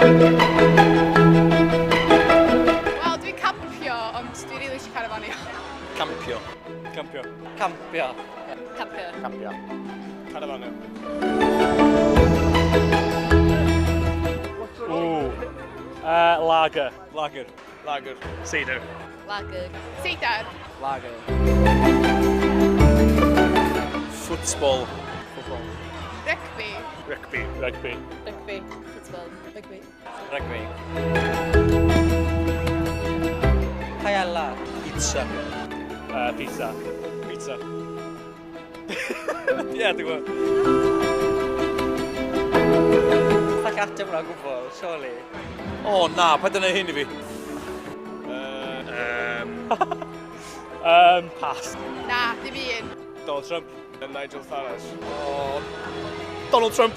Wel, dwi'n campio, ond dwi rili eisiau carafanio. Campio. Campio. Campio. Campio. Campio. Carafanio. Ooh. Lager. Lager. Lager. Cider. Lager. Seidar. Lager. Football. Football. Rygbi. Rygbi. Rygbi. Rygbi. Football. Rygbi. Rugby. Paella. Pizza. Pizza. Pizza. Ie, dwi'n gwybod. Sa'n ateb hwnna o gwbl, surely. O na, paid â neud hyn i fi. Pass. Na, dim un. Donald Trump. Nigel Farage. O, Donald Trump.